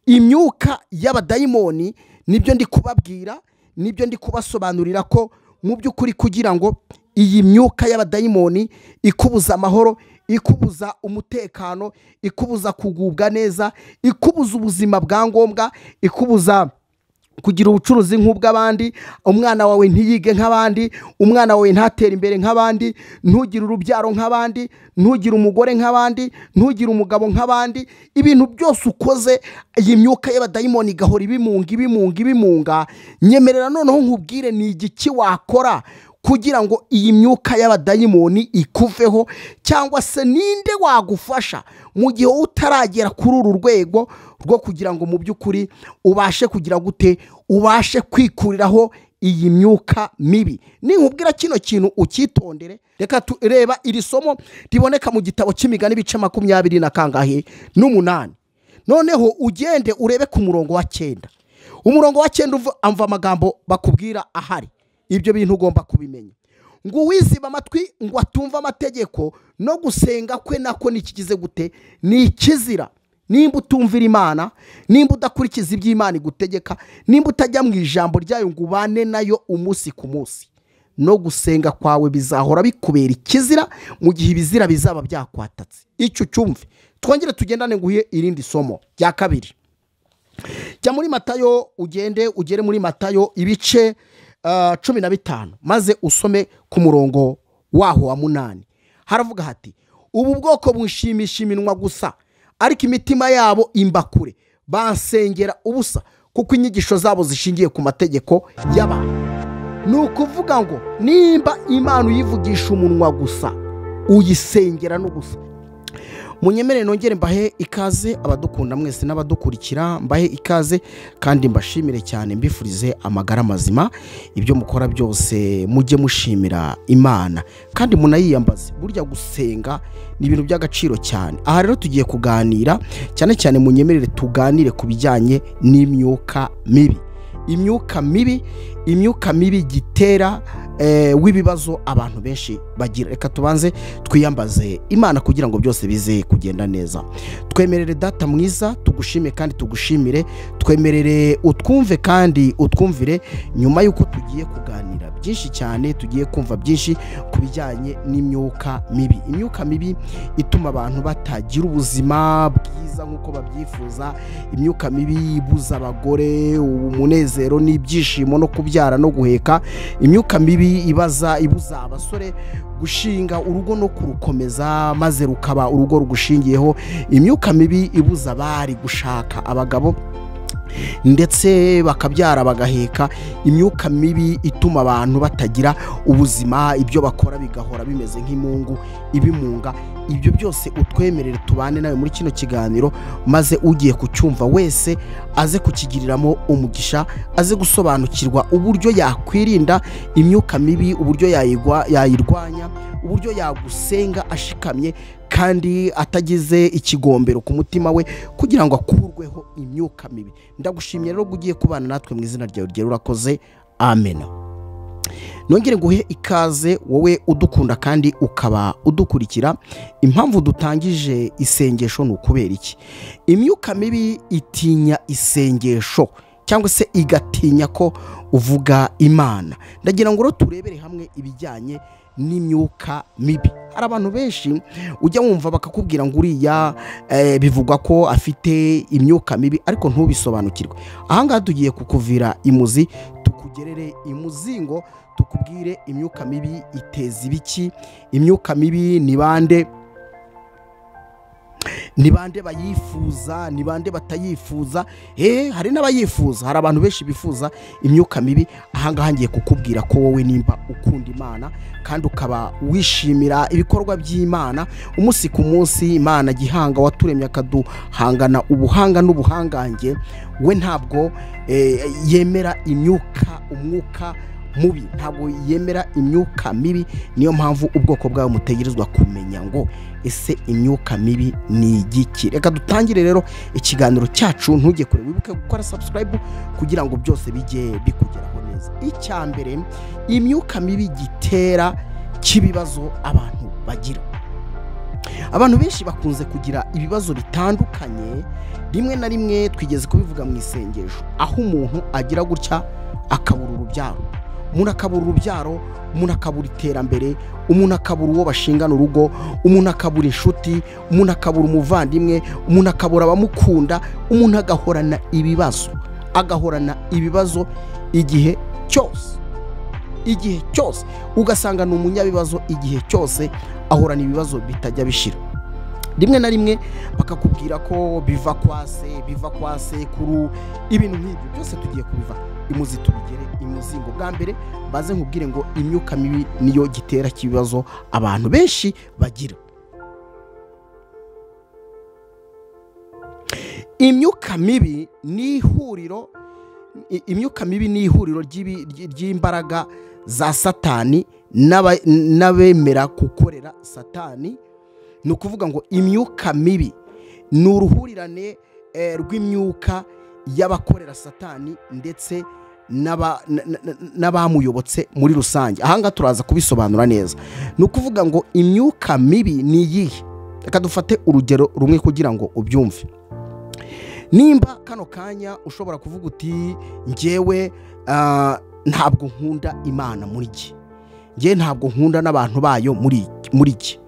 Imyuka y'abadayimoni nibyo ndi kubabwira, nibyo ndi kubasobanurira ko mu by'ukuri kugira ngo iyi myuka y'abadayimoni ikubuza amahoro, ikubuza umutekano, ikubuza kugubwa neza, ikubuza ubuzima bwa ngombwa, ikubuza kugira ubucuruzi nk'ubw'abandi, umwana wawe ntiyige nk'abandi, umwana wawe ntatere imbere nk'abandi, ntugire urubyaro nk'abandi, ntugire umugore nk'abandi, ntugire umugabo nk'abandi. Ibintu byose ukoze iyi myuka y'abadayimoni igahora ibimunga ibimunga ibimunga. Nyemerera noneho nkubwire ni igiki wakora kugira ngo iyi myuka y'abadayimoni ikuveho, cyangwa se ninde wagufasha mu gihe utaragera kuri uru rwego rwo kugira ngo mu by'ukuri ubashe kugira gute, ubashe kwikuriraho iyi myuka mibi. Ninkubwira kino kintu ukitondere. Reka tureba iri somo riboneka mu gitabo cy'Imigani ibice 28. Noneho ugende urebe ku murongo wa 9. Umurongo wa 9 amva amagambo bakubwira ahari. Ibyo bintu ugomba kubimenya. Ngo uwiziba amatwi ngo atumva amategeko, no gusenga kwe nako nikigize gute, ni ikizira. Nimba utumvira Imana, nimba udakurikiza iby'Imana igutegeka, nimba utajya mu ijambo ryayo ngo ubane nayo umunsi ku munsi, no gusenga kwawe bizahora bikubera ikizira mu gihe ibizira bizaba byakwatatse. Icyo cyumve. Twongere tugendane nguhe irindi somo rya kabiri. Jya muri Matayo, ugende ugere muri Matayo ibice 15, maze usome ku murongo waho wa 8. Haravuga hati: ubu bwoko bunshimisha iminwa gusa, ariko imitima yabo imbakure, bansengera ubusa, kuko inyigisho zabo zishingiye ku mategeko y'abantu. Ni ukuvuga ngo nimba Imana uyivugisha umunwa gusa, uyisengera no gusa. Munyemere nongere mbahe ikaze abadukunda mwese n'abadukurikira, mbahe ikaze kandi mbashimire cyane, mbifurize amagara mazima. Ibyo mukora byose mujye mushimira Imana kandi munayiyambaze. Burya gusenga ni ibintu by'agaciro cyane. Aha rero tugiye kuganira cyane cyane, munyemerere tuganire ku bijyanye n'imyuka mibi. Imyuka mibi, imyuka mibi gitera w'ibibazo abantu benshi bagira. Reka tubanze twiyambaze Imana kugira ngo byose bize kugenda neza. Twemerere Data mwiza, tugushime kandi tugushimire, twemerere utwumve kandi utwumvire nyuma y'uko tugiye kuganira byinshi cyane, tugiye kumva byinshi ku bijyanye n'imyuka mibi. Imyuka mibi ituma abantu batagira ubuzima bwiza nk'uko babyifuza, imyuka mibi ibuza abagore umunezero n'ibyishimo no kubyara no guheka, imyuka mibi ibuza abasore gushinga urugo no kurukomeza maze rukaba urugo rugushingiyeho, imyuka mibi ibuza abari gushaka abagabo ndetse bakabyara bagaheka, imyuka mibi ituma abantu batagira ubuzima, ibyo bakora bigahora bimeze nk'imungu ibimunga. Ibyo byose utwemerere tubane nawe muri kino kiganiro, maze ugiye kucyumva wese aze kukigiriramo umugisha, aze gusobanukirwa uburyo yakwirinda imyuka mibi, uburyo yayirwanya, uburyo yagusenga ashikamye kandi atagize ikigombero ku mutima we kugira ngo akurweho imyuka mibi. Ndagushimye rero ugiye kubana natwe mu izina ryawe ryera, urakoze, amen. Nongere nguhe ikaze wowe udukunda kandi ukaba udukurikira. Impamvu dutangije isengesho ni ukubera iki? Imyuka mibi itinya isengesho, cyangwa se igatinya ko uvuga Imana. Ndagira ngo turebere hamwe ibijyanye n'imyuka mibi. Hari abantu benshi ujya wumva bakakubwira ngo uriya bivugwa ko afite imyuka mibi, ariko ntubisobanukirwe. Ahangaha tugiye kukuvira imuzi, tukugerere imuzingo, tukubwire imyuka mibi iteza ibiki, imyuka mibi ni bande, ni bande bayifuza, ni bande batayifuza. Hari n'abayifuza, hari abantu benshi bifuza imyuka mibi. Ahangaha ngiye kukubwira ko wowe nimba ukunda Imana kandi ukaba wishimira ibikorwa by'Imana umunsi ku munsi, Imana gihanga waturemye akaduhangana ubuhanga n'ubuhangange, we ntabwo yemera imyuka, umwuka mubi, ntabwo yemera imyuka mibi. Niyo mpamvu ubwoko bwawe mutegerezwa kumenya ngo ese imyuka mibi ni igiki. Reka dutangire rero ikiganiro cyacu, ntujye kure, wibuke gukora subscribe kugira ngo byose bijye bikugeraho neza. Icya mbere, imyuka mibi gitera kibibazo abantu bagira. Abantu benshi bakunze kugira ibibazo bitandukanye, rimwe na rimwe twigeze kubivuga mu isengesho, aho umuntu agira gutya akabura urubyaro, umuntu akabura urubyaro, umuntu akabura iterambere, umuntu akabura uwo bashingana urugo, umuntu akabura inshuti, umuntu akabura umuvandimwe, umuntu akabura abamukunda, umuntu agahorana ibibazo, agahorana ibibazo igihe cyose, igihe cyose ugasanga ni umunyabibazo igihe cyose, ahorana ibibazo bitajya bishira. Rimwe na rimwe bakakubwira ko biva kwa se, biva kwa sekuru, ibintu nk'ibyo byose tugiye kubiva imuzi, tubigere imuzingo. Bwa mbere baze nkubwire ngo imyuka mibi niyo gitera kibazo abantu benshi bagira. Imyuka mibi ni ihuriro, imyuka mibi ni ihuriro ry'imbaraga za Satani n'abemera gukorera Satani. Ni ukuvuga ngo imyuka mibi ni uruhurirane rw'imyuka y'abakorera Satani ndetse n'abamuyobotse muri rusange. Aha ngaha turaza kubisobanura neza. Ni ukuvuga ngo imyuka mibi ni iyihe? Reka dufate urugero rumwe kugira ngo ubyumve. Nimba kano kanya ushobora kuvuga uti njyewe ntabwo nkunda Imana muri iki, njye ntabwo nkunda n'abantu bayo muri iki,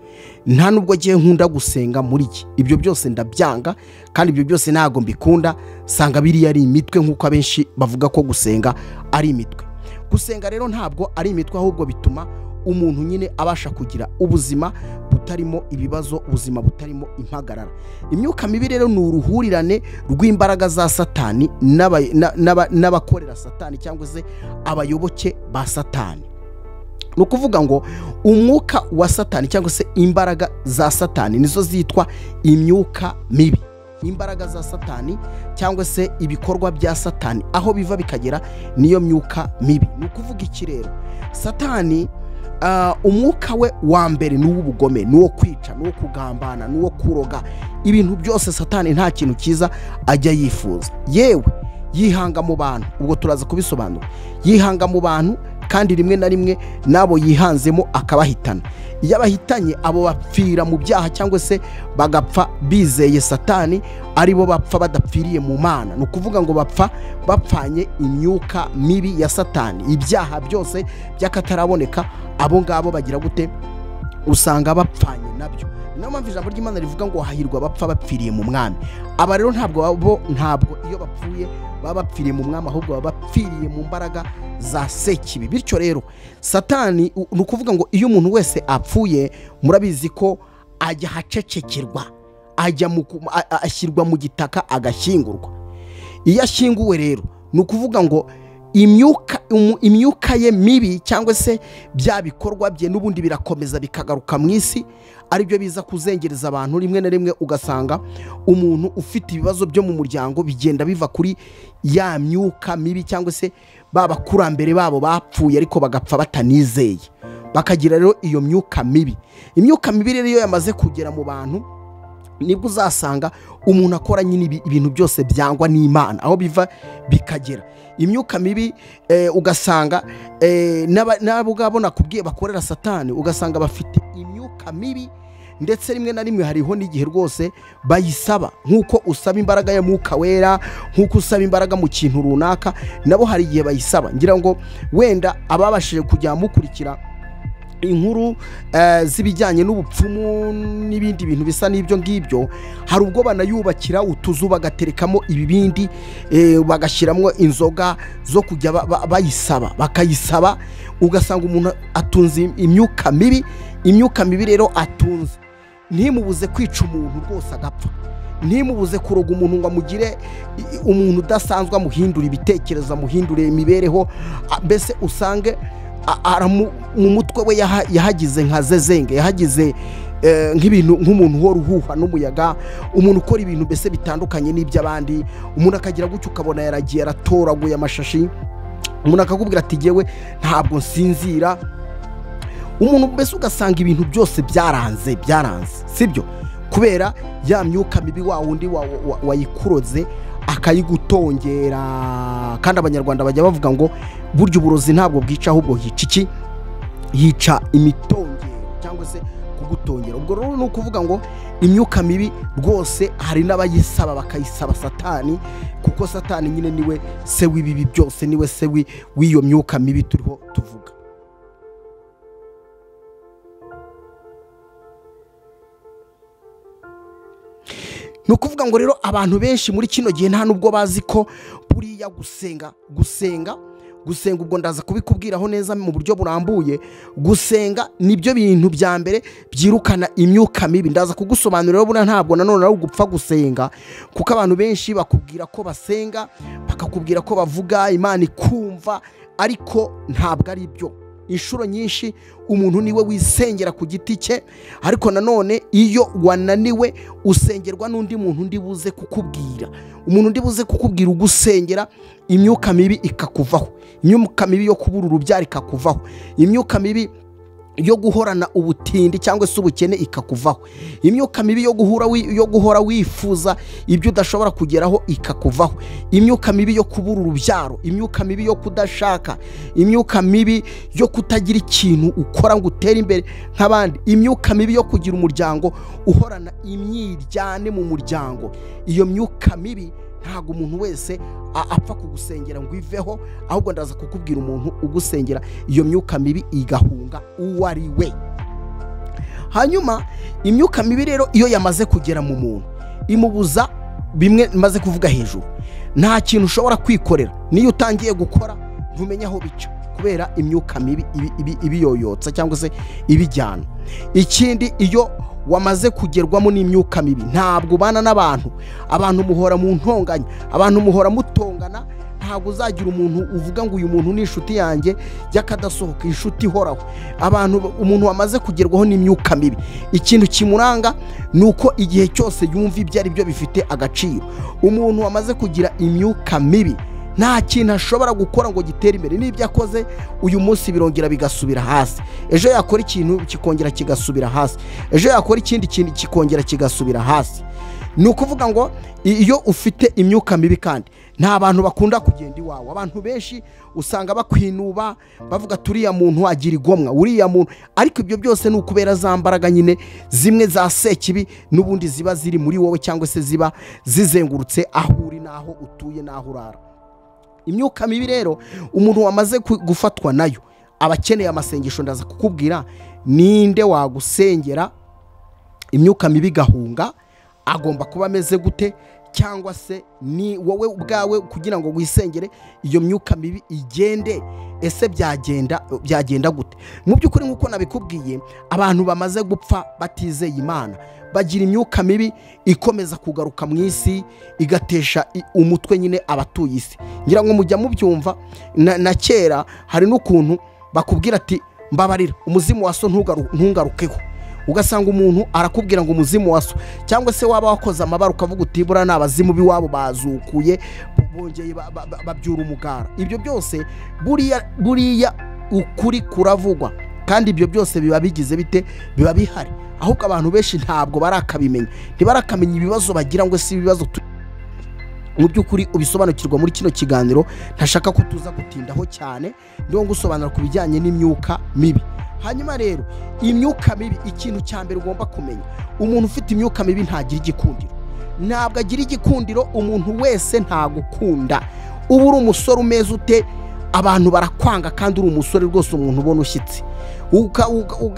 nta nubwo ngiye nkunda gusenga muri iki, ibyo byose ndabyanga kandi ibyo byose ntabwo mbikunda, sanga biriya ari imitwe nk'uko abenshi bavuga ko gusenga ari imitwe. Gusenga rero ntabwo ari imitwe, ahubwo bituma umuntu nyine abasha kugira ubuzima butarimo ibibazo, ubuzima butarimo impagarara. Imyuka mibi rero ni uruhurirane rw'imbaraga za Satani n'abakorera Satani cyangwa se abayoboke ba Satani. Ni ukuvuga ngo umwuka wa Satani cyangwa se imbaraga za Satani nizo zitwa imyuka mibi. Imbaraga za Satani cyangwa se ibikorwa bya Satani aho biva bikagera niyo myuka mibi. Ni ukuvuga iki rero? Satani umwuka we wa mbere ni uw'ubugome, ni uwo kwica, ni uwo kugambana, ni uwo kuroga. Ibintu byose Satani nta kintu cyiza ajya yifuza. Yewe yihanga mu bantu, ubwo turaza kubisobanura. Yihanga mu bantu kandi rimwe na rimwe nabo yihanzemo akabahitana. Iyo abahitanye abo bapfira mu byaha cyangwa se bagapfa bizeye Satani, aribo bapfa badapfiriye mu Mana. Ni ukuvuga ngo bapfa bapfanye imyuka mibi ya Satani, ibyaha byose by'akataraboneka, abo ngabo bagira gute? Usanga bapfanye nabyo. Niyo mpamvu ijambo ry'Imana rivuga ngo hahirwa bapfa bapfiriye mu Mwami. Aba rero ntabwo iyo bapfuye baba bapfiriye mu Mwami, ahubwo baba bapfiriye mu mbaraga za Sekibi. Bityo rero Satani, ni ukuvuga ngo iyo umuntu wese apfuye, murabizi ko ajya ahacecekerwa, ajya ashyirwa mu gitaka agashyingurwa. Iyo ashyinguwe rero ni ukuvuga ngo imyuka ye mibi cyangwa se bya bikorwa bye n'ubundi birakomeza bikagaruka mu isi, aribyo biza kuzengereza abantu. Rimwe na rimwe ugasanga umuntu ufite ibibazo byo mu muryango bigenda biva kuri ya myuka mibi cyangwa se babakurambere babo bapfuye ariko bagapfa batanizeye, bakagira rero iyo myuka mibi. Imyuka mibi rero iyo yamaze kugera mu bantu, nibwo uzasanga umuntu akora nyine ibintu byose byangwa n'Imana aho biva bikagera. Imyuka mibi ugasanga n'abo ngabo nakubwiye bakorera Satani, ugasanga bafite imyuka mibi, ndetse rimwe na rimwe hariho n'igihe rwose bayisaba, nk'uko usaba imbaraga ya Mwuka Wera, nk'uko usaba imbaraga mu kintu runaka, nabo hari igihe bayisaba. Ngira ngo wenda ababashije kujya mukurikira inkuru z'ibijyanye n'ubupfumu n'ibindi bintu bisa n'ibyo ngibyo, hari ubwo banayubakira utuzu bagaterekamo ibibindi, bagashyiramo inzoga zo kujya bayisaba, bakayisaba. Ugasanga umuntu atunze imyuka mibi. Imyuka mibi rero atunze ntimubuze kwica umuntu rwose agapfa, ntimubuze kuroga umuntu ngo amugire umuntu udasanzwe, amuhindure ibitekerezo, amuhindure imibereho, mbese usange mu mutwe we yahagize nka zezenge, yahagize nk'ibintu nk'umuntu uhora uhuhwa n'umuyaga, umuntu ukora ibintu mbese bitandukanye n'iby'abandi. Umuntu akagira gutyo ukabona yaragiye aratoraguye amashashi, umuntu akakubwira ati jyewe ntabwo nsinzira. Umuntu mbese ugasanga ibintu byose byaranze, byaranze, sibyo? Kubera ya myuka mibi wa wundi wayikuroze akayigutongera. Kandi abanyarwanda bajya bavuga ngo burya uburozi ntabwo bwica, ahubwo hica iki? Yica imitongero cyangwa se ku kugutongera. Ubwo rero ni ukuvuga ngo imyuka mibi rwose hari n'abayisaba bakayisaba Satani, kuko Satani nyine niwe se w'ibibi byose, niwe se w'iyo myuka mibi turiho tuvuga. Ni ukuvuga ngo rero abantu benshi muri kino gihe nta nubwo bazi ko buriya gusenga ubwo ndaza kubikubwiraho neza mu buryo burambuye. Gusenga nibyo bintu bya mbere byirukana imyuka mibi. Ndaza kugusobanurira buriya ntabwo nanone ari ugupfa gusenga, kuko abantu benshi bakubwira ko basenga, bakakubwira ko bavuga Imana ikumva, ariko ntabwo ari byo. Inshuro nyinshi umuntu niwe wisengera ku giti cye, ariko nanone iyo wananiwe usengerwa n'undi muntu undi buze kukubwira. Umuntu undi buze kukubwira ugusengera, imyuka mibi ikakuvaho, imyuka mibi yo kubura urubyaro ikakuvaho, imyuka mibi yo guhorana ubutindi cyangwa se ubukene ikakuvaho, imyuka mibi yo guhora wifuza ibyo udashobora kugeraho ikakuvaho, imyuka mibi yo kubura urubyaro, imyuka mibi yo kudashaka, imyuka mibi yo kutagira ikintu ukora ngo utere imbere nk'abandi, imyuka mibi yo kugira umuryango uhorana imyiryane mu muryango. Iyo myuka mibi ntabwo umuntu wese apfa kugusengera ngo iveho, ahubwo ndaza kukubwira umuntu ugusengera iyo myuka mibi igahunga uwo ari we. Hanyuma imyuka mibi rero iyo yamaze kugera mu muntu imubuza bimwe maze kuvuga hejuru. Nta kintu ushobora kwikorera, niyo utangiye gukora ntumenya aho bica kubera imyuka mibi ibiyoyotsa cyangwa se ibijyana. Ikindi, iyo wamaze kugerwamo n'imyuka mibi ntabwo ubana n'abantu, abantu muhora mu ntonganya, abantu muhora mutongana. Ntabwo uzagira umuntu uvuga ngo uyu muntu ni inshuti yanjye y'akadasohoka, inshuti ihoraho. Abantu, umuntu wamaze kugerwaho n'imyuka mibi, ikintu kimuranga ni uko igihe cyose yumva ibyo ari byo bifite agaciro. Umuntu wamaze kugira imyuka mibi nta kintu ashobora gukora ngo gitere imbere, n'ibyo akoze uyu munsi birongera bigasubira hasi, ejo yakora ikintu kikongera kigasubira hasi, ejo yakora ikindi kintu kikongera kigasubira hasi. Ni ukuvuga ngo iyo ufite imyuka mibi kandi nta bantu bakunda kugenda iwawe. Abantu benshi usanga bakwinuba bavuga turiya muntu agira igomwa, uriya muntu, ariko ibyo byose ni ukubera za mbaraga nyine zimwe za sekibi n'ubundi ziba ziri muri wowe cyangwa se ziba zizengurutse aho uri n'aho utuye n'aho urara. Imyuka mibi rero umuntu wamaze gufatwa nayo aba akeneye amasengesho. Ndaza kukubwira ninde wagusengera imyuka mibi gahunga, agomba kuba ameze gute, cyangwa se ni wowe ubwawe kugira ngo wisengere iyo myuka mibi igende, ese byagenda gute? Mu by'ukuri nk'uko nabikubwiye, abantu bamaze gupfa batizeye Imana bagira imyuka mibi ikomeza kugaruka mu isi igatesha umutwe nyine abatuye isi. Ngira ngo mujya mubyumva na kera hari n'ukuntu bakubwira ati mbabarira umuzimu wa so ntungarukeho, ugasanga umuntu arakubwira ngo umuzimu wa so, cyangwa se waba wakoze amabara ukavuga uti buriya ni abazimu b'iwabo bazukuye bongeye babyura umugara. Ibyo byose buriya ukuri kuravugwa, kandi ibyo byose biba bigize bite, biba bihari, ahubwo abantu benshi ntabwo barakabimenya, ntibarakamenya ibibazo bagira ngo si ibibazo. Mu by'ukuri ubisobanukirwa muri kino kiganiro, ntashaka ko tuza gutindaho cyane, ndiho ngusobanura ku bijyanye n'imyuka mibi. Hanyuma rero imyuka mibi, ikintu cya mbere ugomba kumenya, umuntu ufite imyuka mibi ntagira igikundiro, ntabwo agira igikundiro. Umuntu wese ntagukunda. Uba uri umusore umeze ute, abantu barakwanga, kandi uri umusore rwose umuntu ubona ushyitse,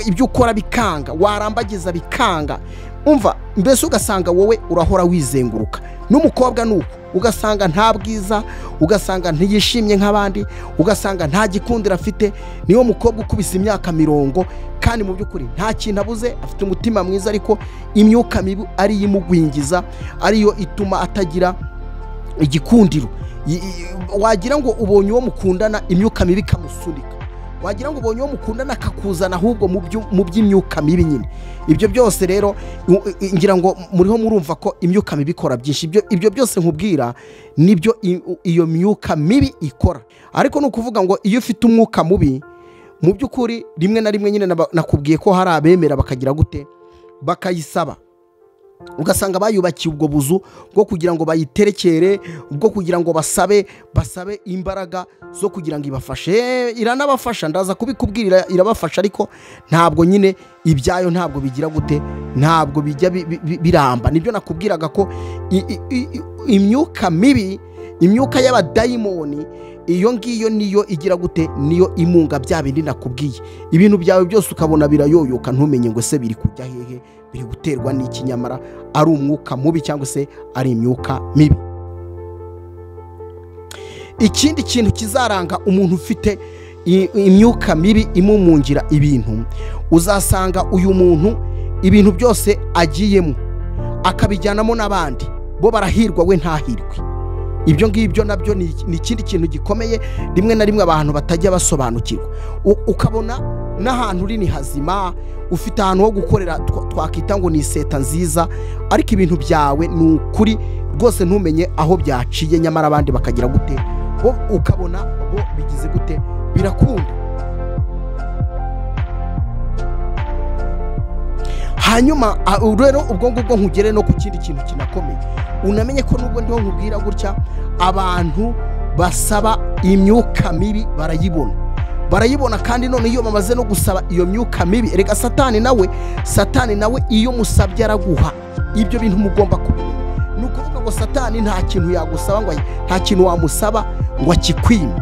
ibyo ukora bikanga, warambagiza bikanga, umva mbese ugasanga wowe urahora wizenguruka. N'umukobwa nuko ugasanga nta bwiza, ugasanga ntiyishimye nk'abandi, ugasanga nta gikundiro afite. Niyo mukobwa ukubise imyaka 40 kandi mu by'ukuri nta kintu abuze, afite umutima mwiza, ariko imyuka mibi ariyo imugwingiza, ariyo ituma atagira igikundiro. Wagira ngo ubonye uwo mukundana imyuka mibi ikamusunika, wagira ngo ubonye uwo mukundana akakuzana ahubwo mu by'imyuka mibi nyine. Ibyo byose rero ngira ngo muriho murumva ko imyuka mibi ikora byinshi. Ibyo byose nkubwira nibyo iyo myuka mibi ikora. Ariko ni ukuvuga ngo iyo ufite umwuka mubi mu by'ukuri rimwe na rimwe nyine nakubwiye ko hari abemera bakagira gute, bakayisaba. Ugasanga bayubakiye ubwo buzu bwo kugira ngo bayiterekere, bwo kugira ngo basabe imbaraga zo kugira ngo ibafashe. Iranabafasha, ndaza kubikubwira, irabafasha, ariko ntabwo nyine ibyayo ntabwo bigira gute, ntabwo bijya biramba. Nibyo nakubwiraga ko imyuka mibi, imyuka y'abadayimoni, iyo ngiyo niyo igira gute, niyo imunga bya bindi nakubwiye. Ibintu byawe byose ukabona birayoyoka, ntumenye ngo se biri kujya hehe, biri guterwa n'iki, nyamara ari umwuka mubi cyangwa se ari imyuka mibi. Ikindi kintu kizaranga umuntu ufite imyuka mibi imumungira ibintu, uzasanga uyu muntu ibintu byose agiyemo akabijyanamo n'abandi, bo barahirwa we ntahirwe. Ibyo ngibyo nabyo ni ikindi kintu gikomeye rimwe na rimwe abantu batajya basobanukirwa. Ukabona n'ahantu uri ni hazima, ufite ahantu ho gukorera twakita ngo ni iseta nziza, ariko ibintu byawe ni ukuri rwose ntumenye aho byaciye, nyamara abandi bakagira gute, bo ukabona bo bigize gute, birakunda. Hanyuma rero ubwo ngubwo nkugere no ku kindi kintu kinakomeye, unamenye ko nubwo ndiho nkubwira gutya, abantu basaba imyuka mibi barayibona. Kandi none iyo bamaze no gusaba iyo myuka mibi, reka Satani nawe iyo musabye araguha. Ibyo bintu mugomba kubimenya. Ni ukuvuga ngo Satani nta kintu yagusaba, ngo nta kintu wamusaba ngo akikwime.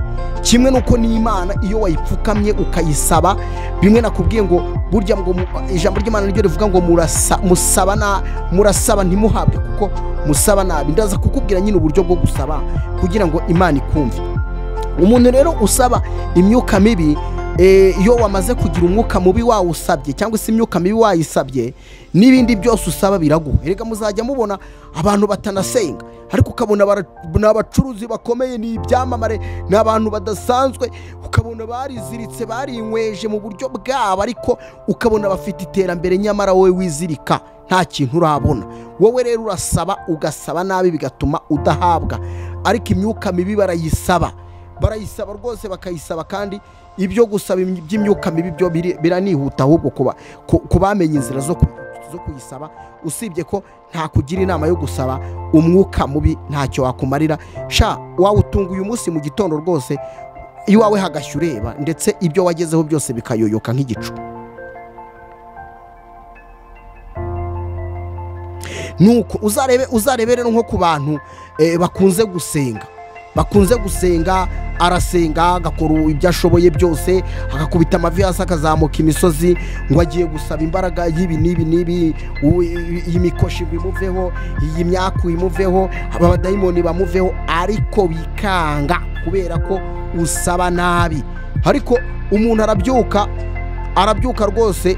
Kimwe nuko n'Imana iyo wayipfukamye ukayisaba, bimwe nakubwiye ngo burya ngo ijambo ry'Imana niryo rivuga ngo murasaba ntimuhabwe kuko musaba nabi. Ndaza kukubwira nyine uburyo bwo gusaba kugira ngo Imana ikumve. Umuntu rero usaba imyuka mibi, iyo wamaze kugira umwuka mubi wawusabye cyangwa se imyuka mibi wayisabye, n'ibindi byose usaba biraguha. Erega muzajya mubona abantu batanasenga, ariko ukabona n'abacuruzi bakomeye, ni ibyamamare, ni abantu badasanzwe, ukabona bariziritse barinyweje mu buryo bwabo, ariko ukabona bafite iterambere, nyamara wowe wizirika nta kintu urabona. Wowe rero urasaba ugasaba nabi bigatuma udahabwa, ariko imyuka mibi barayisaba rwose, bakayisaba. Kandi ibyo gusaba by'imyuka mibi byo biranihuta, ahubwo kubamenya inzira zo kuyisaba. Usibye ko nta kugira inama yo gusaba umwuka mubi, ntacyo wakumarira. Sha wawutunga uyu munsi mu gitondo rwose, iwawe hagashya ureba, ndetse ibyo wagezeho byose bikayoyoka nk'igicu. Nuko uzarebe rero nko ku bantu bakunze gusenga, arasenga agakora ibyo ashoboye byose, agakubita amavi hasi, akazamuka imisozi ngo agiye gusaba imbaraga y'ibi n'ibi n'ibi, iyi mikoshi ngo imuveho, iyi myaku imuveho, aba badayimoni bamuveho, ariko bikanga kubera ko usaba nabi. Ariko umuntu arabyuka rwose,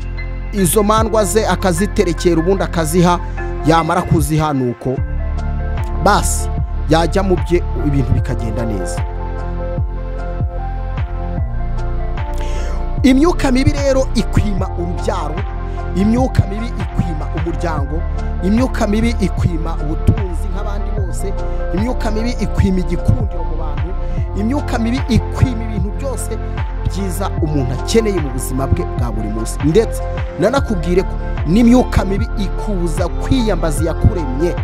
izo mandwa ze akaziterekera, ubundi akaziha, yamara kuziha nuko basi yajya mu bye, ibintu bikagenda neza. Imyuka mibi rero ikwima urubyaro, imyuka mibi ikwima umuryango, imyuka mibi ikwima ubutunzi nk'abandi bose, imyuka mibi ikwima igikundiro mu bantu, imyuka mibi ikwima ibintu byose byiza umuntu akeneye mu buzima bwe bwa buri munsi. Ndetse nanakubwire ko n'imyuka mibi ikubuza kwiyambaza iyakuremye.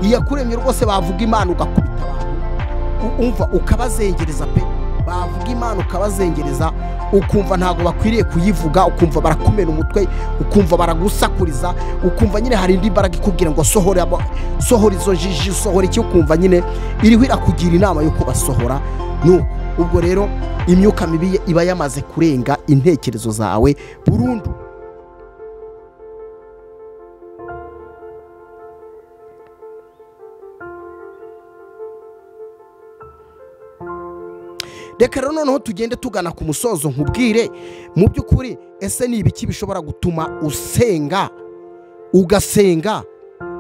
Iyakuremye rwose bavuga Imana ugakubita abantu, umva ukabazengereza pe, bavuga Imana ukabazengereza, ukumva ntago bakwiriye kuyivuga, ukumva barakumena umutwe, ukumva baragusakuriza, ukumva nyine hari indi mbaraga ikubwira ngo sohora izo jiji, sohora iki, ukumva nyine iriho irakugira inama yo kubasohora. Nuko ubwo rero imyuka mibi iba yamaze kurenga intekerezo zawe burundu. Reka rero noneho tugende tugana ku musozo, nkubwire mu by'ukuri ese ni ibiki bishobora gutuma usenga ugasenga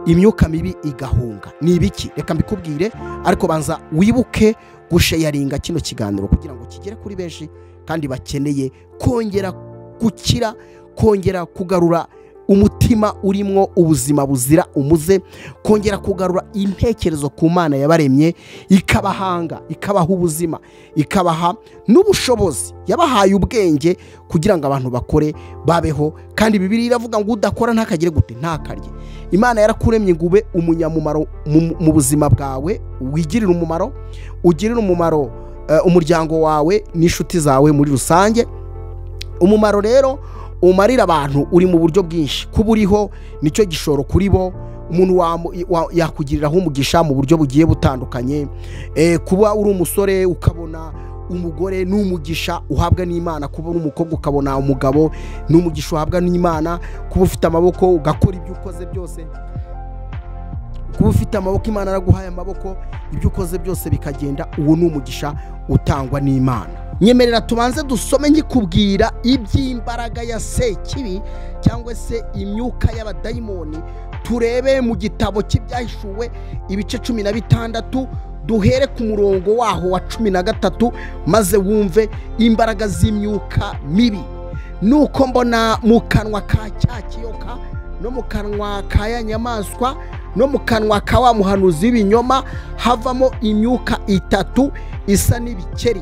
imyuka mibi igahunga? Ni ibiki? Reka mbikubwire, ariko banza wibuke gusharinga kino kiganiro kugira ngo kigere kuri benshi kandi bakeneye kongera gukira, kongera kugarura umutima urimo ubuzima buzira umuze, kongera kugarura intekerezo ku Mana yabaremye, ikabahanga, ikabaha ubuzima, ikabaha n'ubushobozi, yabahaye ubwenge kugira ngo abantu bakore babeho. Kandi Bibiliya iravuga ngo udakora ntakagire gute, ntakarye. Imana yarakuremye ngo ube umunyamumaro mu buzima bwawe, wigirire umumaro, ugirire umumaro umuryango wawe n'inshuti zawe muri rusange. Umumaro rero umarira abantu uri mu buryo bwinshi. Kuba uriho nicyo gishoro kuri bo, umuntu yakugiriraho umugisha mu buryo bugiye butandukanye. Kuba uri umusore ukabona umugore ni umugisha uhabwa n'Imana, kuba uri umukobwa ukabona umugabo ni umugisha uhabwa n'Imana, kuba ufite amaboko ugakora ibyo ukoze byose, kuba ufite amaboko Imana yaraguhaye amaboko, ibyo ukoze byose bikagenda, uwo ni umugisha utangwa n'Imana. Nyemerera tubanze dusome nkikubwira iby'imbaraga ya Sekibi cyangwa se imyuka y'abadayimoni. Turebe mu gitabo cy'Ibyahishuwe ibice 16, duhere ku murongo waho wa 13, maze wumve imbaraga z'imyuka mibi. Nuko mbona mu kanwa ka cya kiyoka, no mu kanwa ka ya nyamaswa, no mu kanwa ka wa muhanuzi w'ibinyoma havamo imyuka itatu isa n'ibikeri,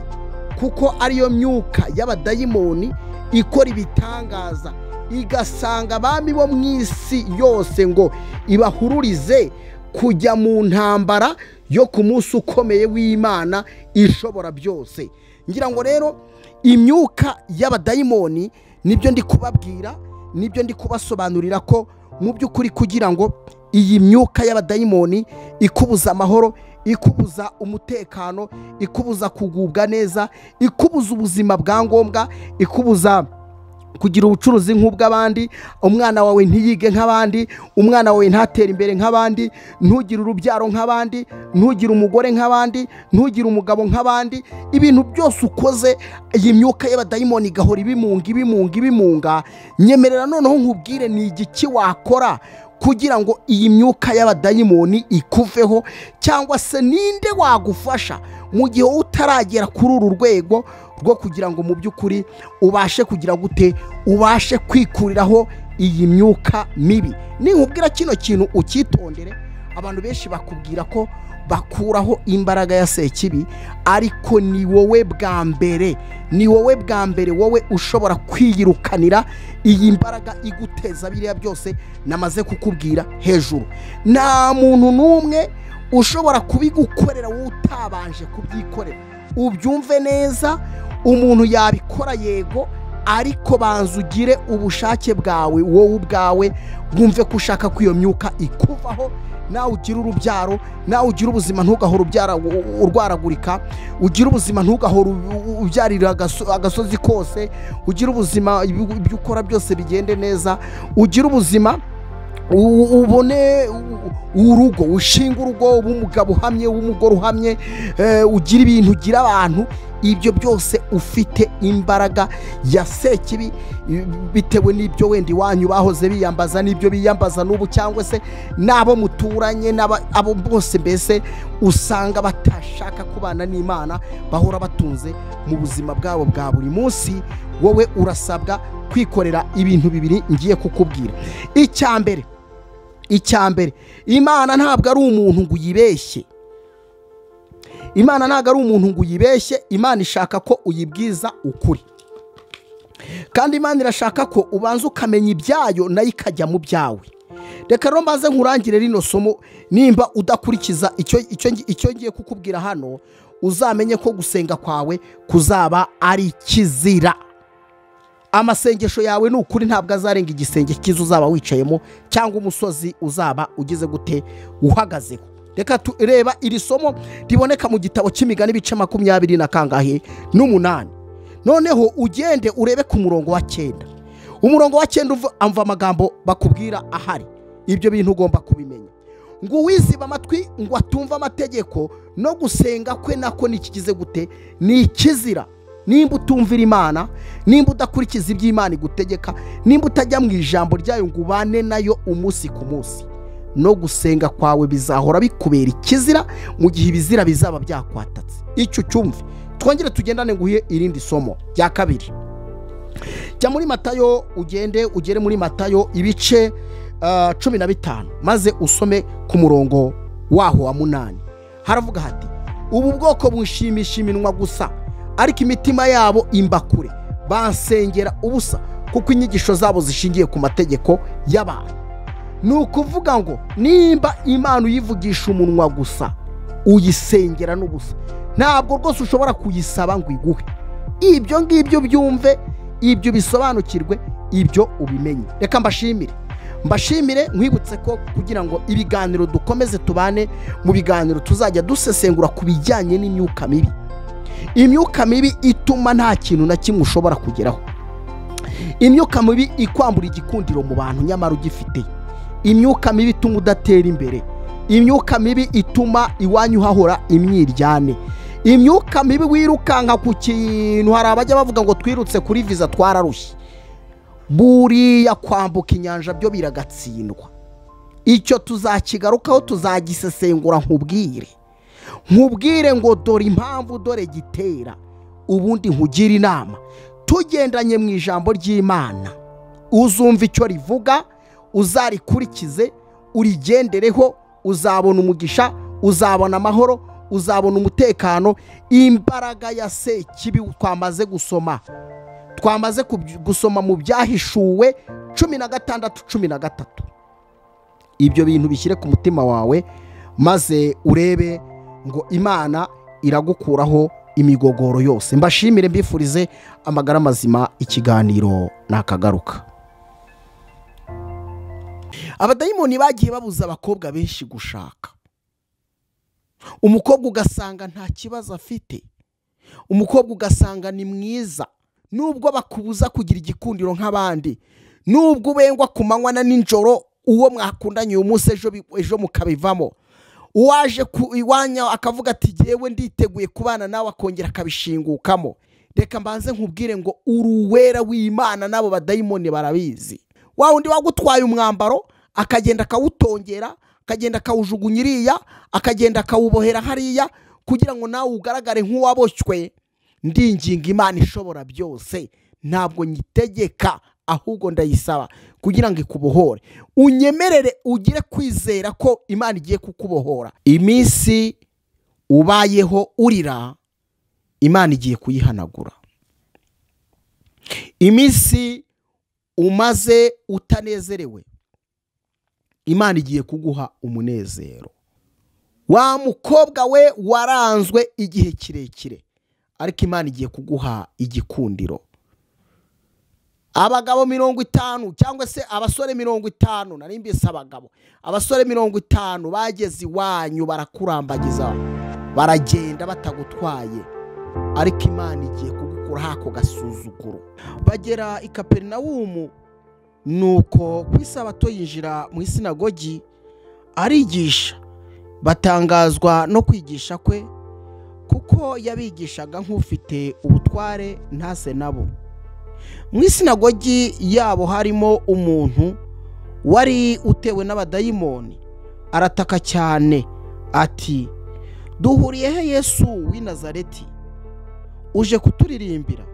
kuko ariyo myuka y'abadayimoni ikora ibitangaza, igasanga abami bo mu isi yose ngo ibahururize kujya mu ntambara yo ku munsi ukomeye w'Imana ishobora byose. Ngira ngo rero imyuka y'abadayimoni nibyo ndi kubabwira, nibyo ndi kubasobanurira ko mu by'ukuri kugira ngo iyi myuka y'abadayimoni ikubuza amahoro, ikubuza umutekano, ikubuza kugubwa neza, ikubuza ubuzima bwa ngombwa, ikubuza kugira ubucuruzi nk'ubw'abandi, umwana wawe ntiyige nk'abandi, umwana wawe ntatere imbere nk'abandi, ntugire urubyaro nk'abandi, ntugire umugore nk'abandi, ntugire umugabo nk'abandi. Ibintu byose ukoze iyi myuka y'abadayimoni igahora ibimunga ibimunga ibimunga. Nyemerera noneho nkubwire ni igiki wakora kugira ngo iyi myuka y'abadayimoni ikuveho, cyangwa se ninde wagufasha mu gihe utaragera kuri uru rwego rwo kugira ngo mu by'ukuri ubashe kugira gute, ubashe kwikuriraho iyi myuka mibi. Ninkubwira kino kintu ukitondere. Abantu benshi bakubwira ko bakuraho imbaraga ya Sekibi, ariko ni wowe bwa mbere, ni wowe bwa mbere wowe ushobora kwiyirukanira iyi mbaraga iguteza biriya byose namaze kukubwira hejuru. Nta muntu n'umwe ushobora kubigukorera wowe utabanje kubyikorera. Ubyumve neza, umuntu yabikora yego, ariko banza ugire ubushake bwawe wowe ubwawe, wumve ko ushaka ko iyo myuka ikuvaho, nawe ugira urubyaro, nawe ugira ubuzima ntugahora ubyara urwaragurika, ugira ubuzima ntugahora ubyarira agasozi kose, ugira ubuzima ibyo ukora byose bigende neza, ugira ubuzima ubone urugo, ushinga urugo, umugabo uhamye, umugore uhamye, ugira ibintu, ugira abantu. Ibyo byose ufite imbaraga ya Sekibi bitewe n'ibyo wenda iwanyu bahoze biyambaza n'ibyo biyambaza n'ubu, cyangwa se n'abo muturanye n'abo bose, mbese usanga batashaka kubana n'Imana, bahora batunze mu buzima bwabo bwa buri munsi. Wowe urasabwa kwikorera ibintu bibiri ngiye kukubwira. Icya mbere, Imana ntabwo ari umuntu ngo uyibeshye. Imana ntabwo ari umuntu ngo uyibeshye. Imana ishaka ko uyibwiza ukuri, kandi Imana irashaka ko ubanza ukamenya ibyayo nayo ikajya mu byawe. Reka rero mbanze nkurangire rino somo. Nimba udakurikiza icyo ngiye kukubwira hano, uzamenye ko gusenga kwawe kuzaba ari ikizira. Amasengesho yawe ni ukuri ntabwo azarenga igisenge cyiza uzaba wicayemo, cyangwa umusozi uzaba ugize gute uhagazeho. Reka tureba iri somo riboneka mu gitabo cy'Imigani ibice 28. Noneho ugende urebe ku murongo wa 9. Umurongo wa 9 umva amagambo bakubwira ahari. Ibyo bintu ugomba kubimenya. Ngo uwiziba amatwi ngo atumva amategeko, no gusenga kwe nako nikigize gute, ni ikizira. Nimba utumvira Imana, nimba udakurikiza iby'Imana igutegeka, nimba utajya mu ijambo ryayo ngo ubane nayo umunsi ku munsi, no gusenga kwawe bizahora bikubera ikizira mu gihe ibizira bizaba byakwatatse. Icyo cyumve. Twongere tugendane nguhe irindi somo rya kabiri. Jya muri Matayo, ugende ugere muri Matayo ibice 15, maze usome ku murongo waho wa 8. Haravuga hati: ubu bwoko bushimisha iminwa gusa, ariko imitima yabo imbakure, bansengera ubusa, kuko inyigisho zabo zishingiye ku mategeko y'abantu. Ni ukuvuga ngo nimba Imana uyivugisha umunwa gusa, uyisengera n'ubusa, ntabwo rwose ushobora kuyisaba ngo iguhe. Ibyo ngibyo byumve, ibyo bisobanukirwe, ibyo ubimenye. Reka mbashimire nkwibutse ko kugira ngo ibiganiro dukomeze tubane mu biganiro tuzajya dusesengura ku bijyanye n'imyuka mibi. Imyuka mibi ituma nta kintu na kimwe ushobora kugeraho. Imyuka mibi ikwambura igikundiro mu bantu nyamara ugifite. Imyuka mibi ituma udatera imbere. Imyuka mibi ituma iwanyu hahora imyiryane. Imyuka mibi wirukanka ku kintu. Hari abajya bavuga ngo twirutse kuri visa twararushye. Buriya kwambuka inyanja byo biragatsindwa. Icyo tuzakigarukaho, tuzagisesengura, nkubwire ngo dore impamvu, dore gitera, ubundi nkugira inama. Tugendanye mu ijambo ry'Imana, uzumva icyo rivuga, uzarikurikize, urigendereho, uzabona umugisha, uzabona amahoro, uzabona umutekano. Imbaraga ya Sekibi twamaze gusoma mu Byahishuwe 16:13. Ibyo bintu bishyire ku mutima wawe, maze urebe ngo Imana iragukuraho imigogoro yose. Mbashimire, mbifurize amagara mazima. Ikiganiro nakagaruka. Abadayimoni bagiye babuza abakobwa benshi gushaka. Umukobwa ugasanga nta kibazo afite, umukobwa ugasanga ni mwiza, nubwo bakubuza kugira igikundiro nk'abandi, nubwo ubengwa ku manywa na nijoro, uwo mwakundanye uyu munsi ejo mukabivamo, uwaje ku iwanya akavuga ati jyewe nditeguye kubana nawe, akongera akabishingukamo. Reka mbanze nkubwire ngo uruwera w'Imana nabo badayimoni barabizi. Wa wundi wagutwaye umwambaro akagenda akawutongera, akagenda akawujugunya iriya, akagenda akawubohera hariya, kugira ngo nawe ugaragare nk'uwaboshywe. Ndinginga Imana ishobora byose, ntabwo nyitegeka, ahubwo ndayisaba kugira ngo ikubohore. Unyemerere ugire kwizera ko Imana igiye kukubohora. Iminsi ubayeho urira, Imana igiye kuyihanagura. Iminsi umaze utanezerewe, Imana igiye kuguha umunezero. Wa mukobwa we waranzwe igihe kirekire, ariko Imana igiye kuguha igikundiro. Abagabo 50 cyangwa se abasore 50, narimbise abagabo, abasore 50 bageze iwanyu barakurambagiza, baragenda batagutwaye, ariko Imana igiye kugukura ako gasuzuguro. Bagera i Kaperinawumu, nuko ku isabato yinjira mu isinagogi arigisha. Batangazwa no kwigisha kwe, kuko yabigishaga nk'ufite ubutware ntase nabo. Mu isinagogi yabo harimo umuntu wari utewe n'abadayimoni, arataka cyane ati: duhuriye he Yesu w'i Nazareti? Uje kuturirimbira?